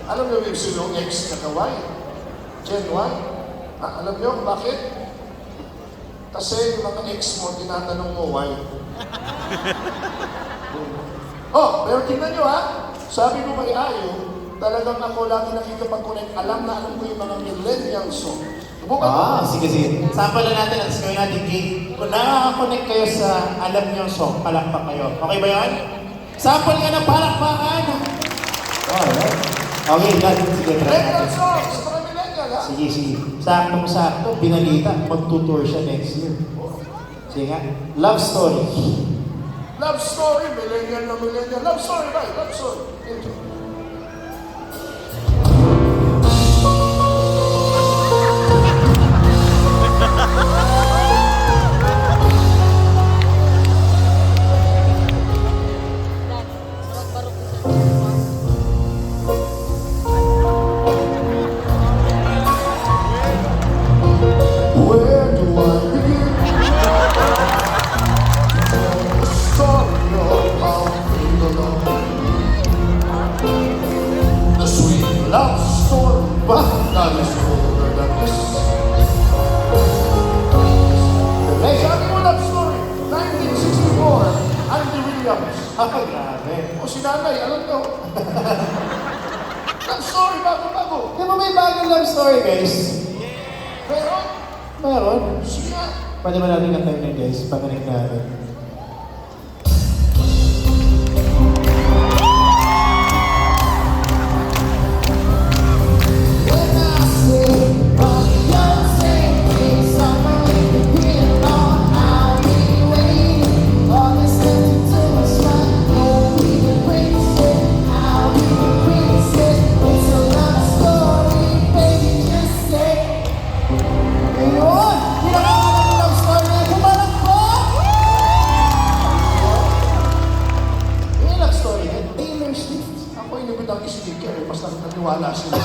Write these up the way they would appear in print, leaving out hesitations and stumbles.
Alam niyo yung sinong ex Cagayan? Gen 1? Alam niyo bakit? Kasi yung mga ex mo, tinatanong mo why. Pero tingnan niyo sabi mo may ayo, talagang ako lagi nakikipag-connect. Alam ko yung mga millennial song. Sige. Sample na natin at gawin natin game. Kung nakaka-connect kayo sa alam niyo song, palakpak kayo. Okay ba yan? Sample ka ng palakpakan! Okay, sige, try Millennial natin. songs! Mga millennial, Sige. Saktong-sakto, binalita, magtutour siya next year. Sige nga, love story. Love story, millennial na millennial. Love story ba? Love story. Ito. Where do I begin? The story of our love. The sweet love story, but that is older than this. Sabi mo love story, 1964, Andy Williams. Grabe. O si nanay, alam nyo. Love story, bago-bago. Di ba may bagong love story, guys? Meron. Sige nga. Pwede ba natin kantayin na, guys? Pagaling natin. Basta naniwala sila.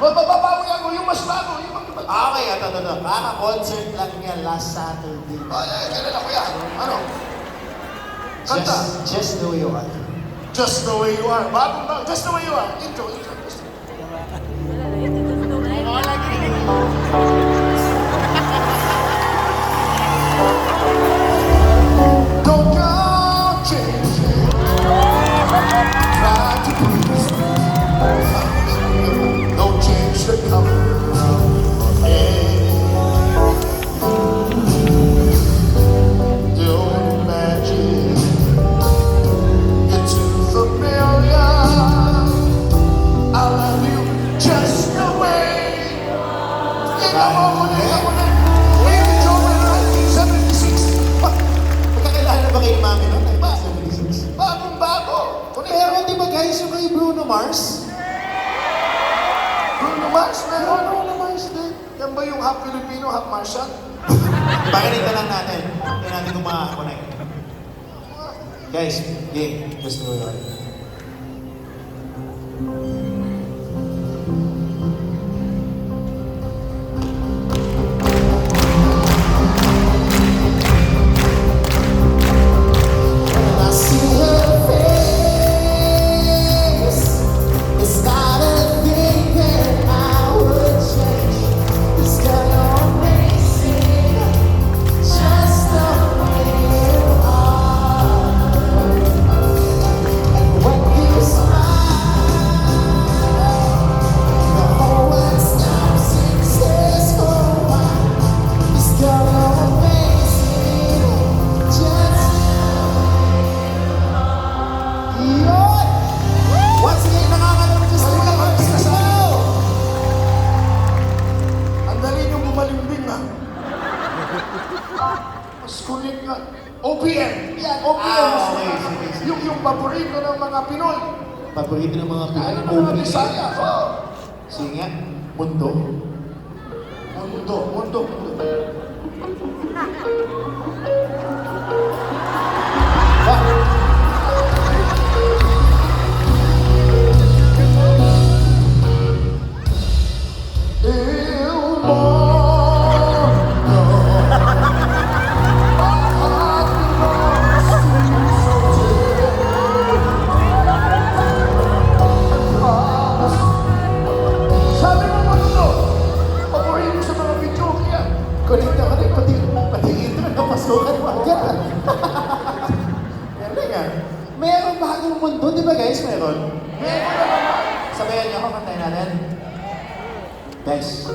Bababawi ako, yung mas bago, yung mga bago. Okay, ito. Kaka-concert lang yan last Saturday. Kailan ako yan? Ano? Kanta? Just the way you are. Just the way you are. Bagong. Just the way you are. Intro. Don't go changing. Try to please me. Don't change the color. Don't imagine it's too familiar. I love you just the way. Magkakilala ba kayo mami nun? 76. Bagong-bago. Pero di ba guys yung kay Bruno Mars? Bruno Mars, meron. Bruno Mars din. Yan ba yung half Filipino, half Martian? Pakinig na lang natin. Tingnan natin kung makaka-connect. Guys, game. Just the way you are. OPM. Yan, OPM. Yung paborito ng mga Pinoy. Paborito ng mga Pinoy. Ano mga Bisaya? Sige nga, mundo. Mundo. bagong mundo, di ba guys? Meron? Meron na naman. Sabayan niyo ako, kantayin natin. Guys.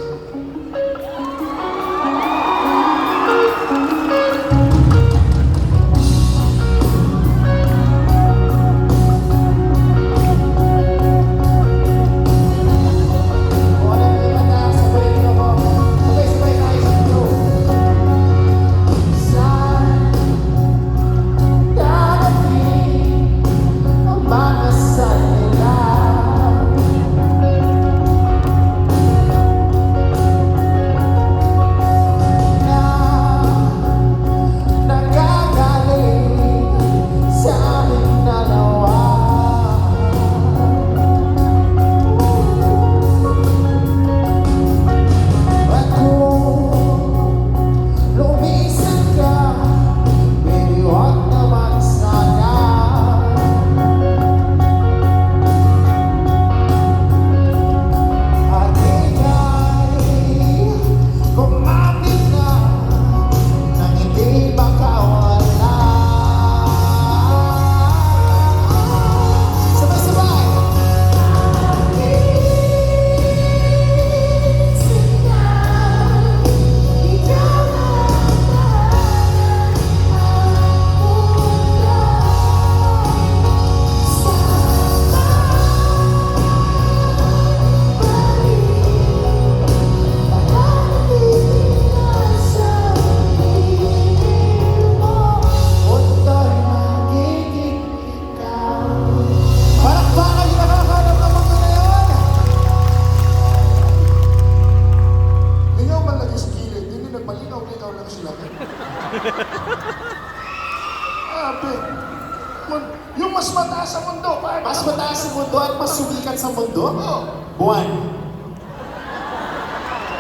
Kung alam niyo yung kanta, sabayan niyo ako. Sabay-sabay tayo sa intro. Darating ang mga salila. Nagagaling sa aming dalawa. At kung lumisan ka, baby, huwag naman sana. At ika'y kumapit na nang hindi makawala. Sabay-sabay! Isip na ikaw na Palakpakan yung nakakaharap ng mga ngayon! Lingaw man lagi sa kilid, hindi nagmalinaw-linaw lang sila. Abe, yung mas mataas sa mundo, paano? Mas mataas sa mundo at mas sumikat sa mundo? Oo. Buwan.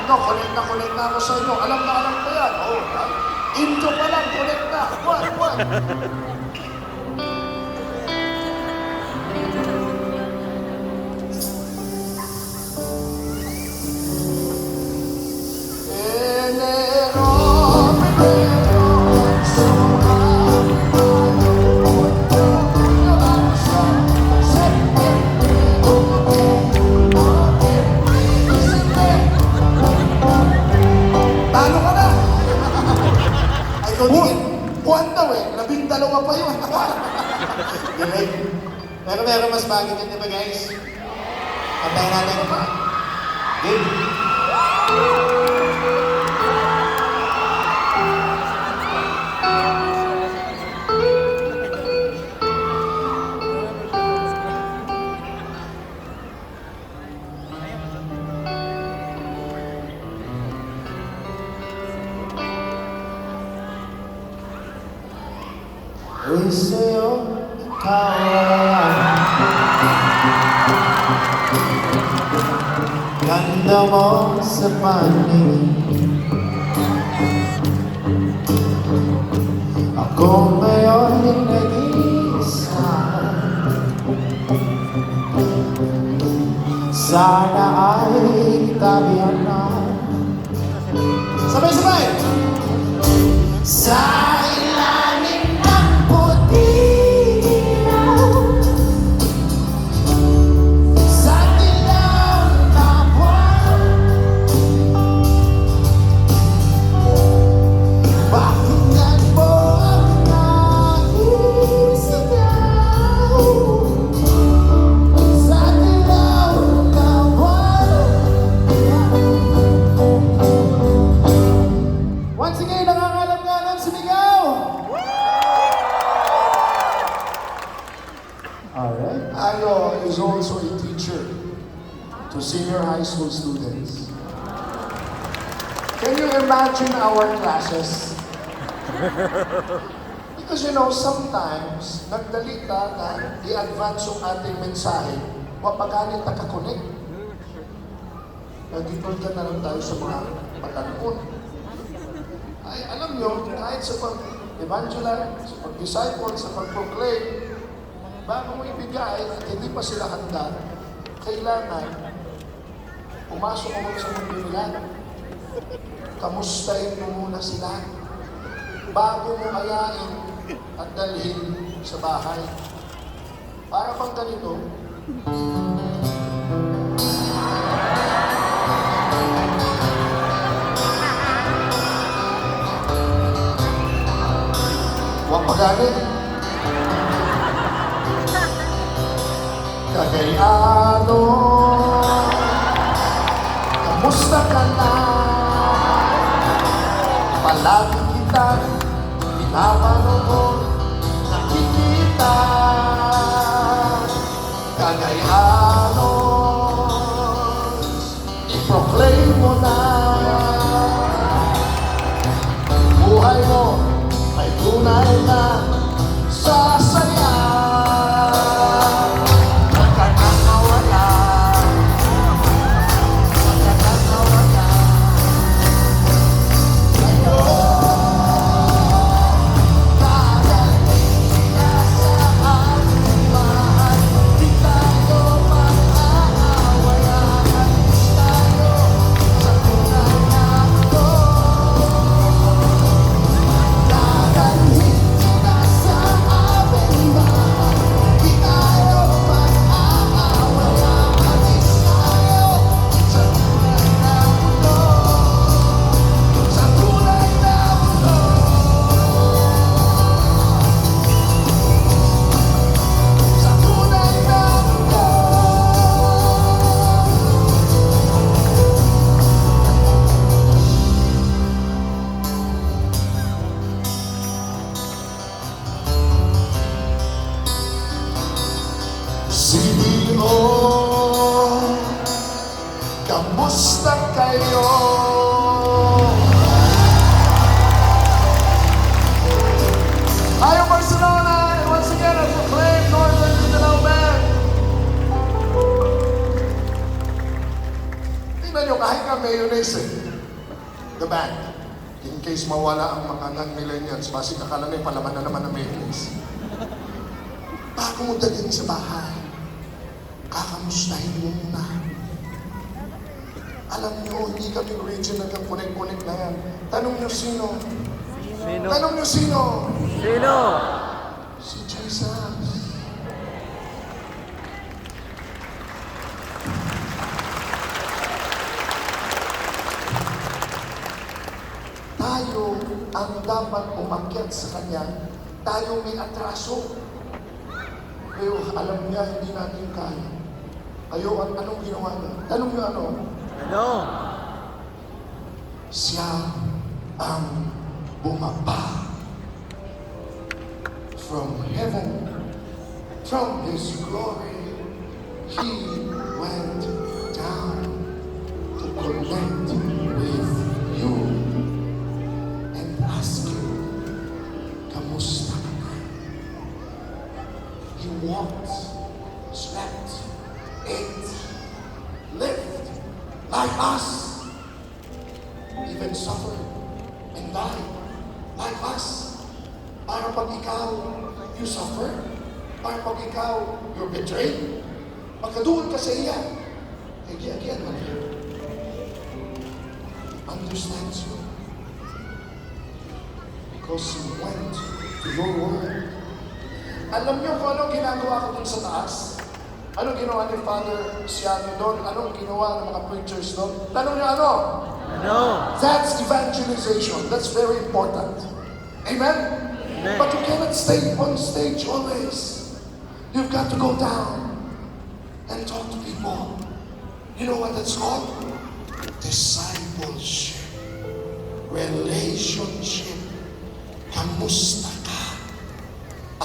No, connect na ako sa inyo. Alam ko yan. Oh, intro pa lang, connect na. Buwan. Enero, Febrero, Marzo, Abril, Mayo, Marzo, Septiembre, Octubre, Diciembre. Talo ka na! Ay, ikaw din. Buwan daw eh, 12 pa yun. Galing. Pero meron mas bagay dyan, di ba guys? Kantayin natin. Game. Ay sa'yo, ikaw ganda mo sa paningin. Ako ngayon ay nag-iisa. Sana ay tabihan na. Sabay-sabay! Sa ilalim ng puting ilaw, sa dilaw na buwan, pakinggan mo ang aking sigaw. Sa dilaw na buwan. Once again, nangangalam nga ng sumigaw! Alright. Ayo is also a teacher to senior high school students. Can you imagine our classes? Because you know, sometimes, nagdalita na i-advance yung ating mensahe, mapaganit na kakonek. Nagtitol ka na lang tayo sa mga patanpon. Ay, alam nyo, kahit sa pag-evangelize, sa pag-disciple, sa pag-proclaim, bago mo ibigay at hindi pa sila handa, kailangan pumasok mo sa mundo nila. Kamustahin mo muna sila bago mo ayain at dalhin sa bahay. Para bang ganito? Huwag magalit. Cagayano, kamusta ka na? Palagi kitang pinapanood, nakikita. Cagayano, i-proclaim mo na. Buhay mo ay tunay na sasaya. Huwag ka nang mawala. Huwag ka nang mawala. Darating ka sa ating bahay. Di tayo mag-aawayan. Alis tayo sa tunay na mundo. Darating ka sa ating bahay. Di tayo mag-aawayan. Alis tayo sa tunay na mundo. Sa tunay na mundo. Sa tunay na mundo. CEO, kamusta kayo? Tayo Barcelona, and once again I proclaim Northern Mindanao Band. Tingnan nyo, kahit ka mayonnaise the band. In case mawala ang mga non-millennials, basi akala na yung palaman na naman ng mayonnaise. Bago mo dalhin sa bahay, kakamustahin mo muna. Alam nyo, hindi kami original ng connect-connect na yan. Tanong nyo sino? Sino? Tanong nyo sino? Sino? Si Jesus. Tayo ang dapat umakyat sa Kanya. Tayo may atraso. Pero alam niya, hindi natin kaya. Kayo, anong ginawa niya? Tanong niyo ano? Ano? Siya ang bumaba from heaven, from His glory. He went down to connect with you and ask you, kamusta ka na? He walked, slept, ate, lived like us, even suffered and died like us. Para pag ikaw, you suffer, para pag ikaw, you're betrayed, pagkaduon ka sa iya, again, understands you. Because He went to your world. Alam niyo kung anong ginagawa ko dun sa taas? Anong ginawa ni Father Siano doon? Anong ginawa ng mga preachers doon? Tanong niyo ano? Ano? That's evangelization. That's very important. Amen? Amen. But you cannot stay on stage always. You've got to go down and talk to people. You know what that's called? Discipleship. Relationship. Kamusta ka?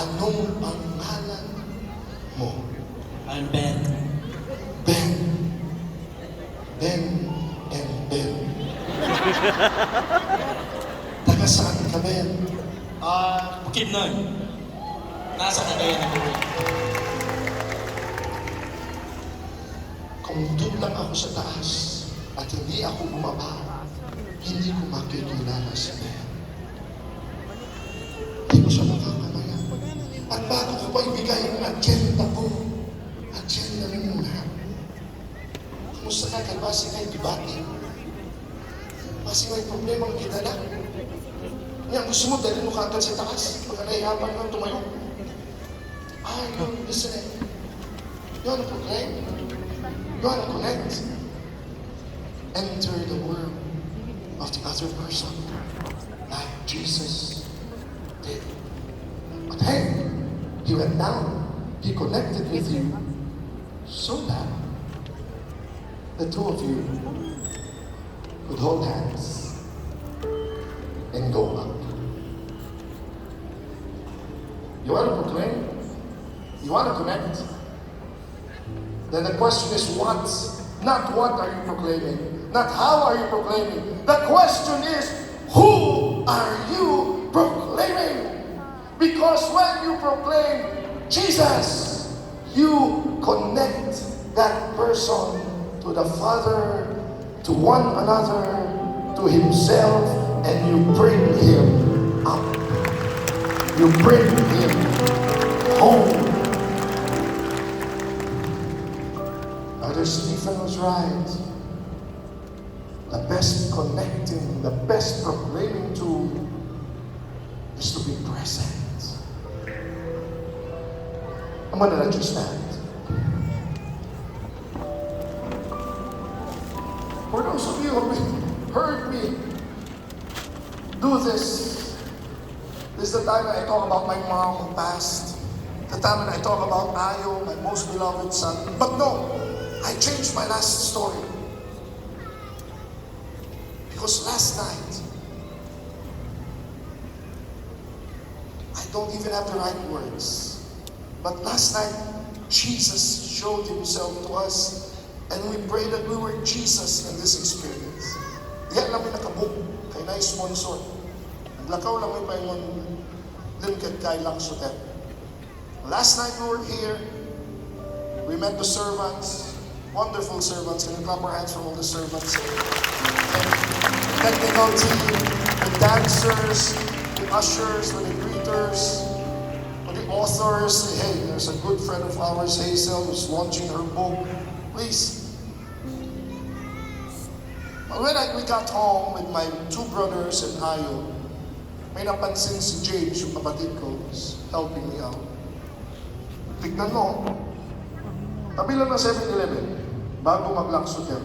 Anong pangalan mo? Alvin. Ben. Ben and Ben. Taga saan ka, Ben? Bukidnon. Nasa Cagayan ako. Kung doon lang ako sa taas at hindi ako bumaba, hindi ko makikilala si Ben. Hindi ko siya makakamaya. At bago ko pa ibigay ang agenda ko, agenda rin muna. Kumusta ka kay Basi kay Dibati? Basi may problema ang kinala. Ngayon gusto mo dahil mo kagad sa taas, pagka nahihapan lang tumayo. Are you listening? You want to proclaim? You want to connect? Enter the world of the other person like Jesus did. But hey, he went down. He connected with you so that the two of you could hold hands and go up. You want to proclaim? You want to connect? Then the question is what? Not what are you proclaiming? Not how are you proclaiming? The question is who are you proclaiming? Because when you proclaim Jesus, you connect that person to the Father, to one another, to himself, and you bring him up. You bring him home. Brother Stephen was right. The best connecting, the best proclaiming tool is to be present. I'm going to let you stand. For those of you who have heard me do this is the time that I talk about my mom who passed. The time that I talk about Ayo, my most beloved son. But no, I changed my last story. Because last night, I don't even have the right words. But last night, Jesus showed himself to us, and we prayed that we were Jesus in this experience. Diyan lang may nakabook, kay na sponsor. Naglakaw lang may paingon, linked kay Laksotet. Last night we were here, we met the servants, wonderful servants. Can you clap our hands for all the servants? The technical team, the dancers, the ushers, the greeters, the authors. Hey, there's a good friend of ours, Hazel, who's launching her book. Please. But when we got home with my two brothers and Ayo, may napansin si James, yung kapatid ko, who's helping me out. Tignan mo, tabi lang ng 7-Eleven, bago mag-Lakso yan,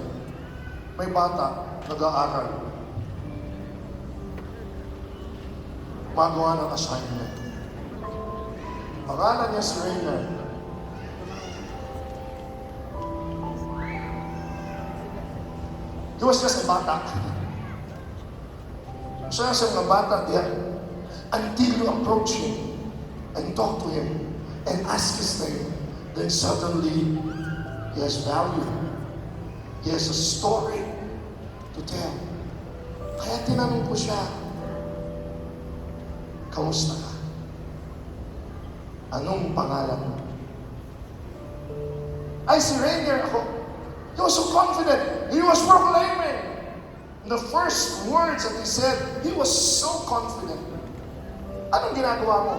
may bata, nag-aaral. Magawa ng assignment. Pangalan niya si Rainer. He was just a bata. Siya sa mga bata diyan. Until you approach him and talk to him and ask his name, then suddenly he has value. He has a story to tell. Kaya tinanong ko siya, kamusta ka? Anong pangalan mo? Ay, si Rainier ako. He was so confident. He was proclaiming. The first words that he said, he was so confident. Anong ginagawa mo?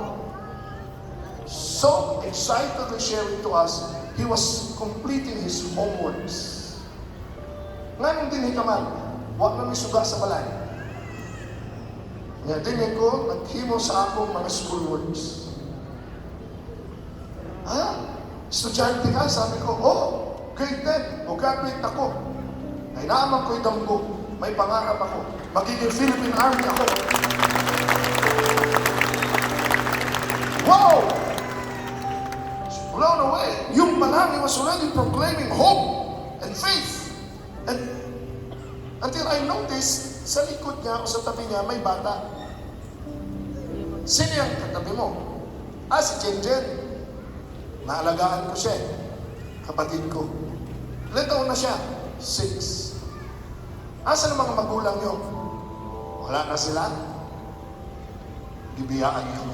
So excitedly sharing to us, he was completing his homeworks. Nganong din hikaman, wag na may suga sa balay. Nga din ko, naghimo sa akong mga schoolworks. Estudyante ka? Sabi ko, grade 10, o graduate ako. Ay naman ko'y damgo, may pangarap ako. Magiging Philippine Army ako. Wow! Blown away. Yung palang, he was already proclaiming hope and faith. And until I noticed, sa likod niya o sa tabi niya, may bata. Sino yung katabi mo? Si Jen. Naalagaan ko siya. Kapatid ko. Ilan taon na siya? 6. Asan ang mga magulang niyo? Wala na sila? Gibiyaan niyo.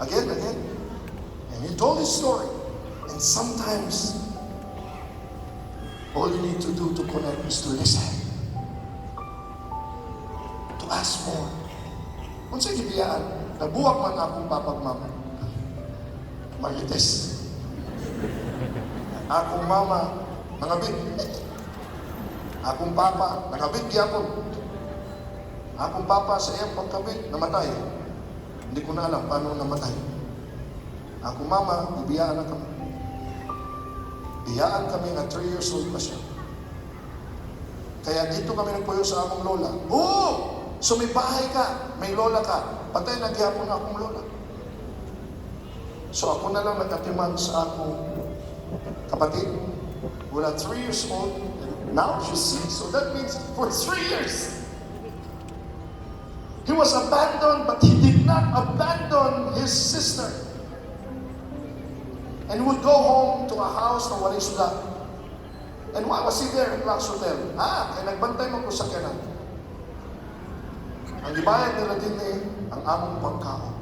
Again. And he told his story. And sometimes, all you need to do to connect is to listen. To ask more. Kung sa'yo gibiyaan, nabuwak man akong papagmama. Marites. Akong mama, nangabit. Akong papa, nangabit gyapon. Akong papa sa iyang pagkabit, namatay. Hindi ko na alam paano namatay. Ako mama, bibiyaan na kami. Biyaan kami na 3 years old pa siya. Kaya dito kami nagpuyo sa among lola. Oo! So may bahay ka, may lola ka. Patay, nagyapon na akong lola. So ako na lang nagkatiman sa akong kapatid. Wala 3 years old. And now she's 6. So that means for 3 years. He was abandoned, but he did not abandon his sister. And he would go home to a house na walay sugat. And why was he there in Lux Hotel? Kaya nagbantay mo ko sa kanan. Ang ibayad nila din ang among pangkaon.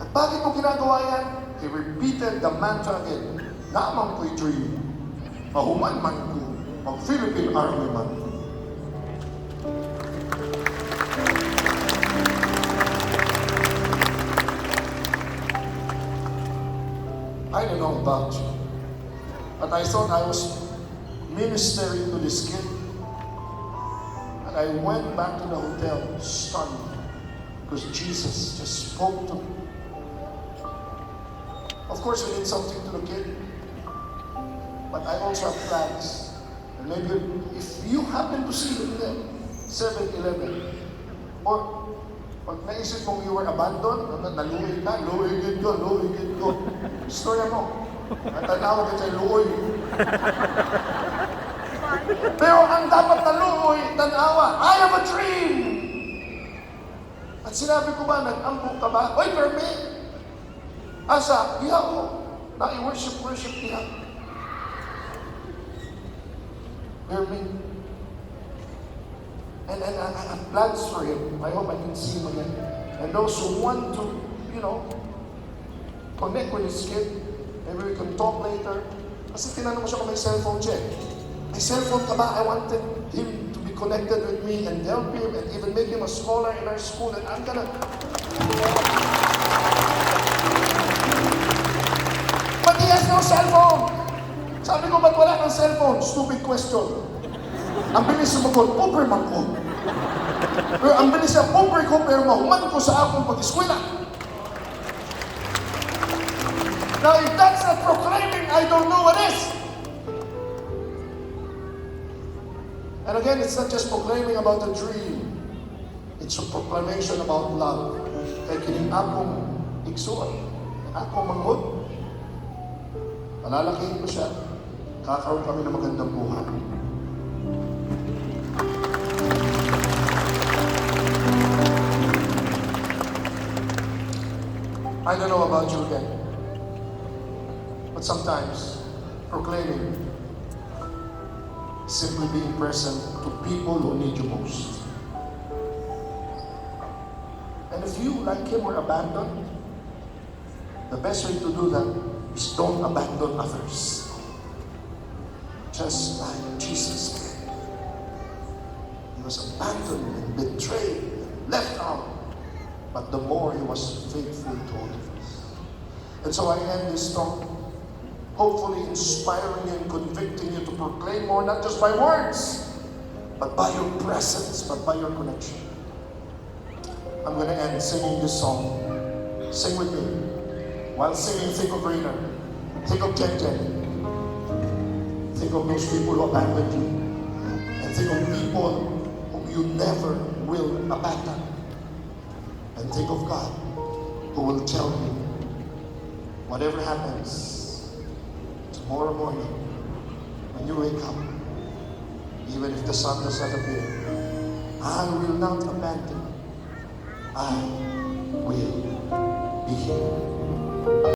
At bakit mo ginagawa yan? He repeated the mantra again. Naman ko'y dream. Mahuman man ko. Mag-Philippine Army man. I don't know about you, but I thought I was ministering to this kid. And I went back to the hotel stunned because Jesus just spoke to me. Of course, we did something to the kid, but I also have plans. And maybe if you happen to see him there, 7-Eleven, or pag naisip mong you were abandoned, naluwi ka, luwigid ko. Storya mo. Ang tanaw ka kay luoy. Pero ang dapat na luoy, tanawa, I have a dream! At sinabi ko ba, nag-ambok ka ba? Oy, Perme! Asa, diha ko. Na-i-worship diha. Perme. And I have plans for him. I hope I can see him again. And those who want to, connect with his kid, maybe we can talk later. Kasi tinanong ko siya kung may cellphone siya. May cellphone ka ba? I wanted him to be connected with me and help him and even make him a scholar in our school. And I'm gonna... But he has no cellphone! Sabi ko, ba't wala kang cellphone? Stupid question. Ang bilis sumagot, pobre man ko. Pero ang bilis siya, pobre ko, pero mahuman ko sa akong pag-eskwela. Now, if that's not proclaiming, I don't know what is. And again, it's not just proclaiming about a dream. It's a proclamation about love. Kaya kining akong igsuan, akong manghod, palalakihin ko siya, kakaroon kami ng magandang buhay. I don't know about you again, but sometimes proclaiming is simply being present to people who need you most. And if you, like him, were abandoned, the best way to do that is don't abandon others. Just like Jesus did. He was abandoned and betrayed and left out. But the more he was faithful to all of us. And so I end this talk, hopefully inspiring you and convicting you to proclaim more, not just by words, but by your presence, but by your connection. I'm going to end singing this song. Sing with me. While singing, think of Rainer. Think of Jen. Think of those people who abandoned you. And think of people whom you never will abandon. And think of God, who will tell you, whatever happens, tomorrow morning, when you wake up, even if the sun does not appear, I will not abandon you. I will be here.